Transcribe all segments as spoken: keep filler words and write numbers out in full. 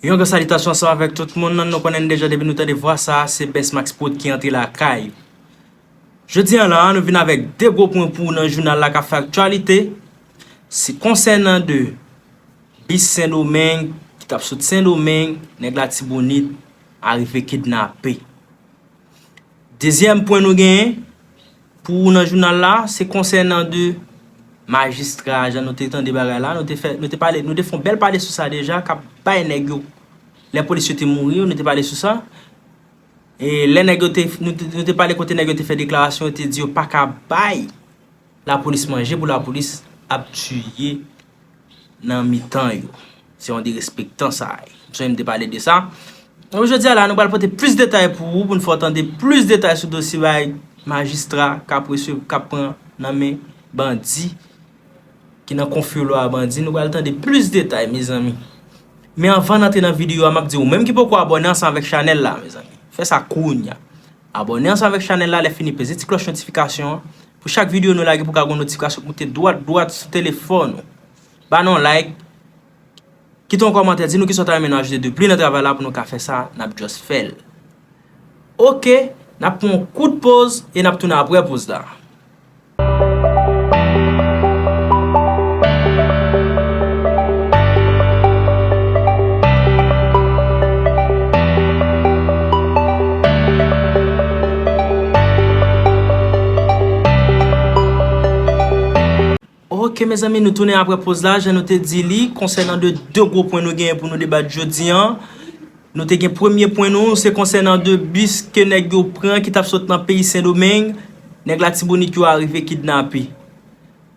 Yon gran salitasyon ansanm avèk tout moun. Nou konnen deja depi nou tande vwa sa, se Best Max Prod ki antre lakay. Jodi a la, nou vin avèk de gwo pwen pou ou nan jounal la k ap fè aktyalite. Se konsènan de bis Sendomeng ki t ap sot Sendomeng, nèg Latibonit arive kidnape. Dezyèm pwen nou genyen pou ou nan jounal la, se konsènan de majistra, jan nou te tande bagay la, nou te fè, nou te pale, nou te fè yon bèl pale sou sa deja, k ap bay nèg yo, lè polis yo te mouri, nou te pale sou sa. E lè nèg yo te, nou te, nou te pale kote nèg yo te fè deklarasyon, yo te di yo pa ka bay lapolis manje pou lapolis ap tiye nan mitan yo. Se yon derespektan sa ye. M sonje m te pale de sa. Donk, jodi a la, nou pral pote plis detay pou ou, pou n fè w tande plis detay sou dosye bay majistra k ap resevwa, k ap pran nan men bandi ki nan konfyolo a bandi. Nou pral tande plis detay, mezanmi. Men anvan n antre nan videyo a, m ap di ou menm ki poko abòne ansanm avèk chanèl la, mezanmi, fè sa kounye a. Abòne ansanm avèk chanèl la, lè fini peze ti klòch notifikasyon an. Pou chak videyo nou lage, pou ka gen yon notifikasyon k moute dwat dwat sou telefòn ou. Ba nou yon like, kite yon kòmantè, di nou kisa w ta renmen nou ajoute de plis nan travay la pou nou ka fè sa, n ap just fè l. Oke, n ap pran yon kout poz e n ap tounen apre poz la. Oke, mezanmi, nou tounen apre poz la, jan nou te di li, konsènan de, de gwo pwen nou genyen pou nou debat jodi a. Nou te gen premye pwen nou, se konsènan de bis ke nèg yo pran ki t ap sot nan peyi Sendomeng, nèg Latibonit yo arive kidnape.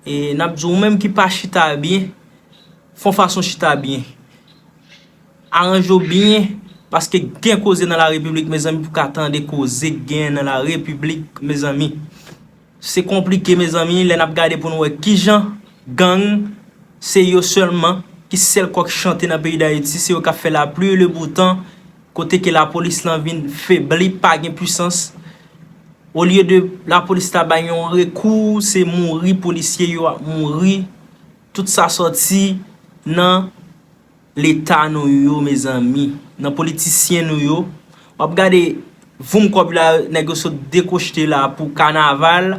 E n ap di w, ou menm ki pa chita byen, fè yon fason chita byen. Aranje w byen, paske gen koze nan larepiblik, mezanmi, pou ka tande koze k gen nan larepiblik, mezanmi. Se konplike, mezanmi, lè n ap gade pou n wè kijan gang, se yo sèlman ki sèl kòk chante nan peyi Dayiti, se yo k ap fè lapli e leboutan, kote ke lapolis lan vin febli, pa gen pisans. Olye de lapolis ta bay yon rekou, se mouri polisye yo ap mouri. Tout sa sòti nan Leta nou yo, mezanmi, nan politisyen nou yo. W ap gade voum kòb la, nèg yo sot dekwochte la pou kanaval,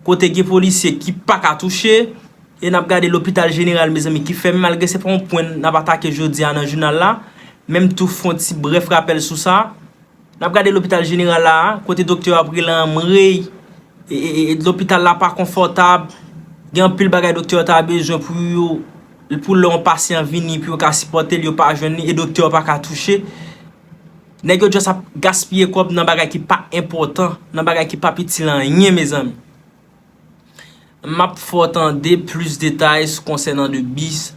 kote gen polisye ki pa ka touche, e n ap gade lopital jeneral, mezanmi, ki fèmen, malgre se pa yon pwen n ap atake jodi a nan jounal la, men m tou fè yon ti brèf rapèl sou sa. N ap gade lopital jeneral la, kote doktè yo ap rele anmrey, e, e, e, lopital la pa konfòtab, gen anpil bagay doktè yo ta bezwen pou yo, pou lè yon pasyan vini, pou yo ka sipòte l, yo pa jwenn li, e doktè yo pa ka touche. Nèg yo just ap gaspiye kòb nan bagay ki pa enpòtan, nan bagay ki p ap itil anyen, mezanmi. M ap fè w tande plis detay sou konsènan de bis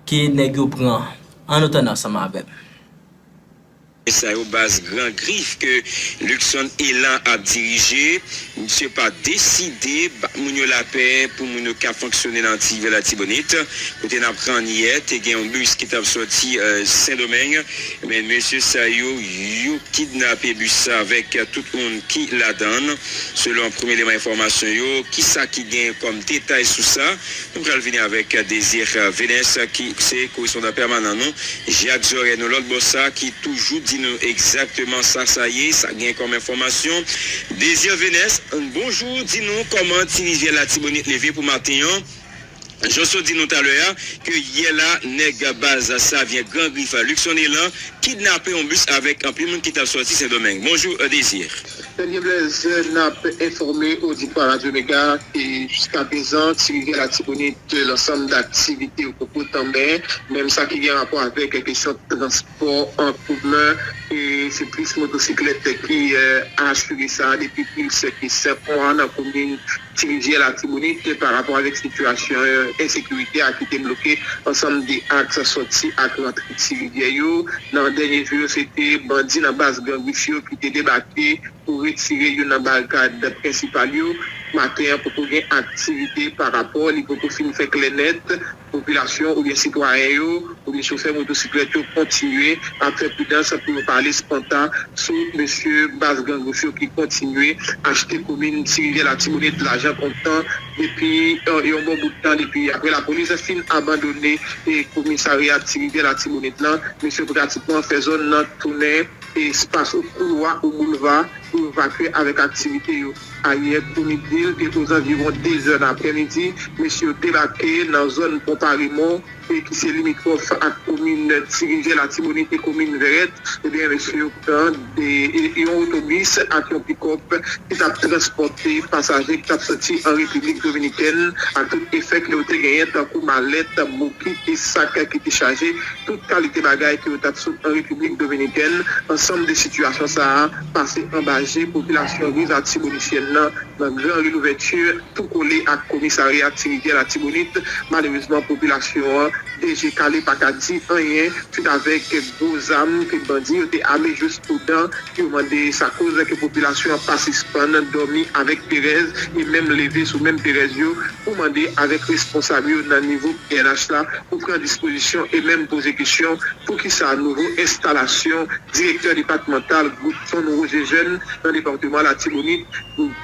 ke nèg yo pran. Ann nou tande ansanm avè m. Sa yo baz Gran Grif ke Luckson Elan ap dirije, misye pa deside ba moun yo lapè pou moun yo ka fonksyone nan Ti Rivyè Latibonit. Kote n aprann yè, te gen yon bis ki t ap sòti, euh, Sendomeng, men mesye sa yo, yo kidnape bis sa avèk tout moun ki ladan l. Selon premye eleman enfòmasyon yo, kisa ki gen kòm detay sou sa? Nou pral vini avèk Désir Venès, ki se korespondan pèmanan nou, Jacques Zoré, nou lòt bò sa, ki toujou di nou egzakteman sa sa ye, sa gen kòm enfòmasyon. Désir Venès, bonjou, di nou kòman Ti Rivyè Latibonit leve pou maten an. Jan w sot di nou talè a, ke yè la, nèg baz Savyen Gran Grif Luckson Elan kidnape yon bis avèk anpil moun ki t ap sòti Sendomeng. Bonjou, euh, Désir. Dènye Blaise, n ap enfòme oditwa Radyo Mega ke jiskaprezan, Ti Rivyè Latibonit, lansanm d aktivite yo poko tanmen, menm sa ki gen rapò avèk kesyon transpò an komen, e se plis motosiklèt ki, eh, asire sa depi plis ke senk mwa nan komin Ti Rivyè Latibonit pa rapò avèk sitiyasyon, eh, ensekirite a ki te bloke ansanm de aks sòti ak rantre Ti Rivyè yo. Nan dènye jou yo, se te bandi nan baz Gran Grif yo ki te debake pou retire youn nan barikad prensipal yo. maten an poko gen aktivite pa rapò, li poko fin fè klè nèt, popilasyon oubyen sitwayen yo, oubyen chofè motosiklèt yo kontinye ap fè pridans pou yo pa ale espanta sou mesye baz gang rouj yo ki kontinye achte komin Ti Rivyè Latibonit lajan kontan depi, eh, yon bon bout tan, depi apre lapolis fin abandone, eh, komisarya Ti Rivyè Latibonit lan. Mesye pratikman fè zòn nan tounen espas ou koulwa ou boulva pou yo vakye avèk aktivite yo. Ayè, kou midi, te ozanviwon de zè nan aprèmidi, mesye yo debake nan zòn Pon Parimon, e ki se limitwòf ak komin Ti Rivyè Latibonit e komin Vèrèt. Ebyen, mesye yo pran de, e, yon otobis ak yon pikòp ki t ap transpòte pasaje ki t ap soti an Repiblik Dominikèn, ak tout efè ke yo te genyen, tankou malèt, bokit e sak ki te chaje, tout kalite bagay ke yo t ap sot an Repiblik Dominikèn. Ansanm de sitiyasyon sa a pase anba je popilasyon riv atibonisyèn nan, nan Gran Ri Louvèti, tou kole ak komisarya Ti Rivyè Latibonit. Malerezman, popilasyon an de je kale, pa ka di anyen, suit avèk gwo zam ke bandi yo te ame jous o dan. Yo mande sa koz ke popilasyon an pa sispann dòmi avèk perèz e menm leve sou menm perèz yo pou mande avèk responsab yo nan nivo P N H la pou pran dispozisyon e menm poze kesyon poukisa nouvo enstalasyon direktè depatmantal gwoup Fann Wouj e Jèn nan depatman Latibonit,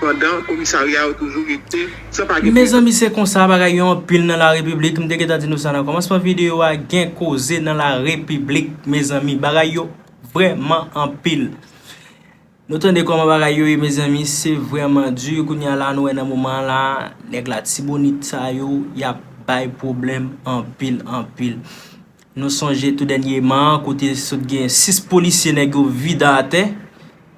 pandan komisarya yo toujou rete san pa gen... Mezanmi, se konsa bagay yo anpil nan larepiblik. M te gentan di nou sa nan kòmansman videyo a, gen koze nan larepiblik, mezanmi. Bagay yo vrèman anpil. Nou tande kòman bagay yo ye, mezanmi, se vrèman di. Kounye a la, nou wè nan moman an la, nèg Latibonit sa yo, y ap bay pwoblèm anpil, anpil. Nou sonje tou dènyèman, kote sot gen sis polisye nèg yo vide atè,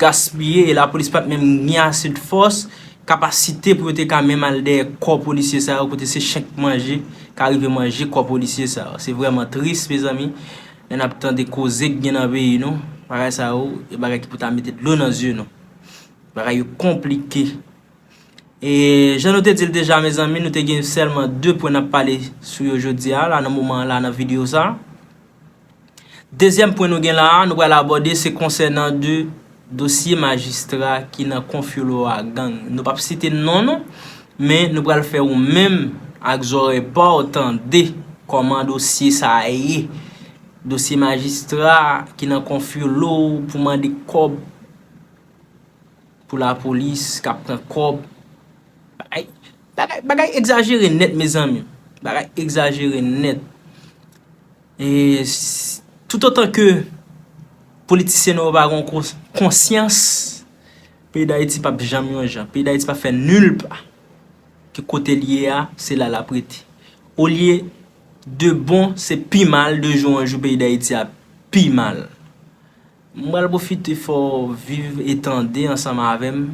gaspiye, e lapolis pa t menm gen ase de fòs, kapasite pou yo te ka menm al dèyè kò polisye sa yo, kote se chen k manje, ka rive manje kò polisye sa yo. Se vrèman tris, mezanmi, lè n ap tande koze k gen nan peyi nou. Bagay sa yo, e bagay ki pou ta mete dlo nan zye nou. Bagay yo konplike. E jan nou te di l deja, mezanmi, nou te gen sèlman de pwen n ap pale sou yo jodi a, la, nan moman an la, nan videyo sa a. Dezyèm pwen nou gen la a, nou pral abòde, se konsènan de dosye majistra ki nan konfyolo a gang. Nou p ap site non, non, men nou pral fè ou menm ak zòrèy pa w tande kòman dosye sa a ye. Dosye majistra ki nan konfyolo pou mande kòb pou lapolis k ap pran kòb. Bagay, bagay, bagay egzajere nèt, mezanmi. Bagay egzajere nèt. E s-, toutotan ke politisyen nou yo pa gen kons-, konsyans, peyi Dayiti p ap janm yon jan. Peyi Dayiti p ap fè nil pa. Ke kote l ye a, se la l ap rete. Olye de bon, se pi mal, de jou an jou, peyi Dayiti a pi mal. Mwen pral pwofite fè w viv e tande ansanm avè m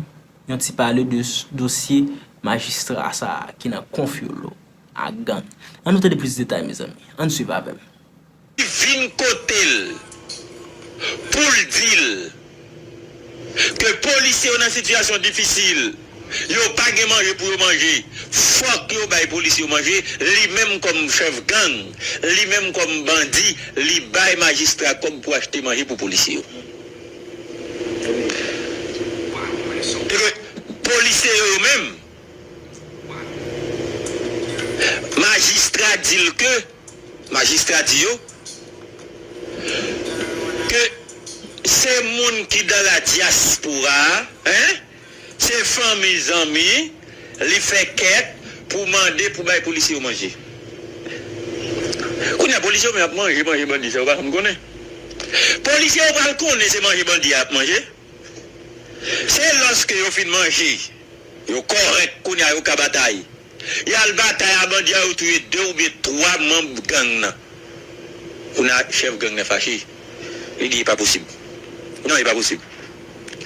yon ti pale de s-, dosye majistra sa a ki nan konfyolo ak gang. Ann nou tande plis detay, mezanmi. Ann swiv avè m. Li vin kote l pou l di l ke polisye yo nan sitiyasyon difisil. Yo pa gen manje pou yo manje. Fòk yo bay polisye yo manje. Li menm kòm chèf gang, li menm kòm bandi, li bay majistra kòb pou achte manje pou polisye yo. Paske polisye yo, yo menm, majistra di l ke Majistra di yo ke se moun ki dans la diaspora, en, se fanmi, zanmi, li fè kèt pou mande pou bay polisye yo manje. Kounye a, polisye yo menm ap manje, manje bandi sa yo pa janm konnen. Polisye yo pral konnen se manje bandi a ap manje. Se lòske yo fin manje, yo kòrèk, kounye a yo ka batay. Y al batay a bandi a, yo touye de oubyen twa manm gang nan. Kounye a, chèf gang nan fache. Li di, e pa posib. Non, e pa posib.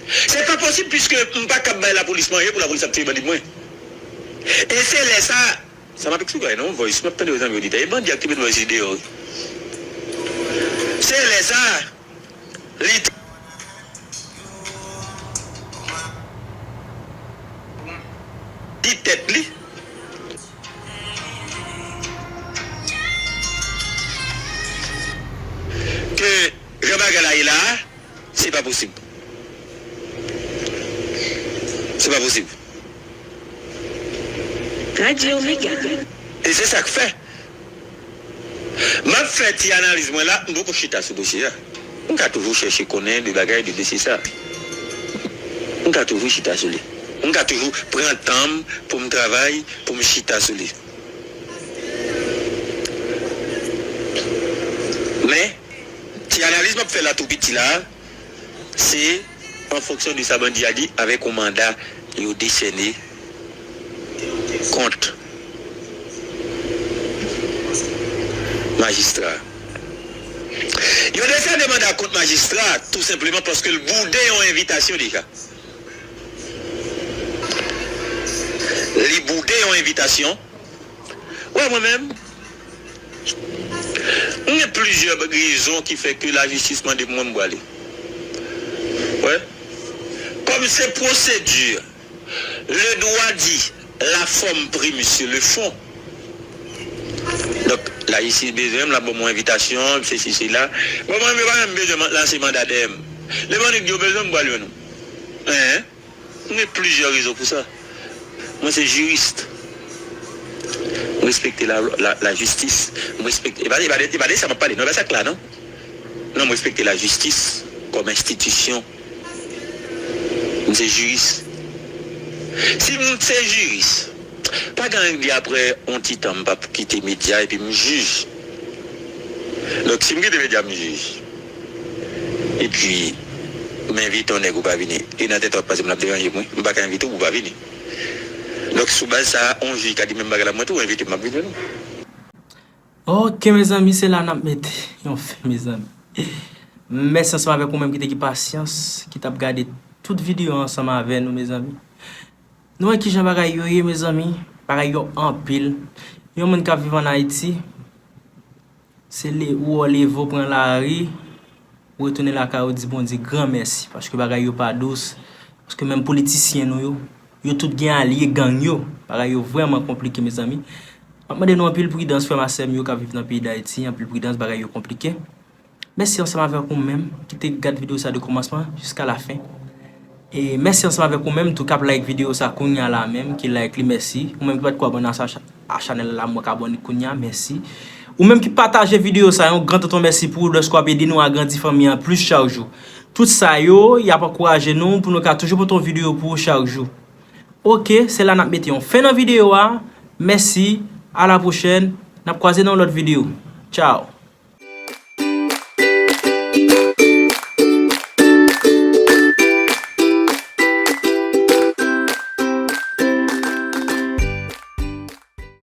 Se pa posib, piske m pa kab bay lapolis manje pou lapolis ap touye bandi pou mwen. E se lè sa, sa m ap eksplike w nan yon voice, m ap tande yo zanmi oditè. E bandi a ki met voice li deyò, wi. Se lè sa, li t-, di tèt li ke jan bagay la ye la a, se pa posib. Se pa posib. Radyo Mega. E se sa k fè m ap fè ti analiz mwen la, m poko chita sou dosye a. M ka toujou chèche konnen de bagay de dosye sa. M ka toujou chita sou li. M ka toujou pran tan m pou m travay, pou m chita sou li. Men, ti analiz m ap fè la tou piti la, se an fonksyon de sa bandi a di avèk yon manda yo desène kont majistra. Yo desène manda kont majistra tou senpleman paske l boude yon envitasyon deja. Li boude yon envitasyon. Wè, mwen menm, m gen plizyè rezon ki fè ke lajistis mande pou mwen m prale. Wè. Kòm se pwosedi, le droit dit, la forme prime sur le fond. Donk, lajistis bezwen m, l ap ban m yon envitasyon, sesi, sela. Bon, mwen menm, yo pa menm bezwen lanse manda dèyè m. Lè mwen di yo bezwen m, m pral jwenn ou. Hein? M gen plizyè rezon pou sa. Mwen se jiris. M respekte la, la, lajistis. M respekte. E pa, e pa de, e pa de sa m ap pale, non, e pa sa k la, non. Non, m respekte lajistis kòm enstitisyon. M se jiris. Si m se jiris, pa gen anyen k di apre yon ti tan m p ap kite medya epi m jij. Donk, si m kite medya, m jij. Epi, m envite yon nèg ou pa vini. E nan tèt ou ap pase m l ap deranje m, wi. M pa ka envite w pou w pa vini. Donk, sou baz sa a, yon jij ka di menm bagay la, mwen tou, envite m, m ap vini, non. Ok, mezanmi, se la n ap mete yon fen, mezanmi. Mèsi ansanm avèk ou menm ki te gen pasyans, ki t ap gade tout videyo ansanm avè nou, mezanmi. Nou wè kijan bagay yo ye, mezanmi. Bagay yo anpil. Yon moun k ap viv ann Ayiti, se le, ou leve, w pran lari, ou retounen lakay ou, di Bondye gran mèsi, paske bagay yo pa dous, paske menm politisyen nou yo, yo tout gen alye gang yo, bagay yo vrèman konplike, mezanmi. M ap mande nou anpil pridans, frè m ak sè m yo k ap viv nan peyi Dayiti, anpil pridans, bagay yo konplike. Mèsi ansanm avèk ou menm ki te gad videyo sa de kòmansman jiska lafen. E mèsi ansanm avèk ou menm tou k ap like videyo sa kounya la menm, ki like li, mèsi. Ou menm ki pa t ko abòne a chanèl la, m wè k abòne kounya, mèsi. Ou menm ki pataje videyo sa, yon gran tonton mèsi pou ou, dèske w ap ede nou agrandi fanmi an plis chak jou. Tout sa yo, y ap ankouraje nou pou nou ka toujou pote yon videyo pou ou chak jou. Ok, se la n ap mete yon fen nan videyo a. Mèsi, a la pwochèn, n ap kwaze nan yon lòt videyo. Tchao.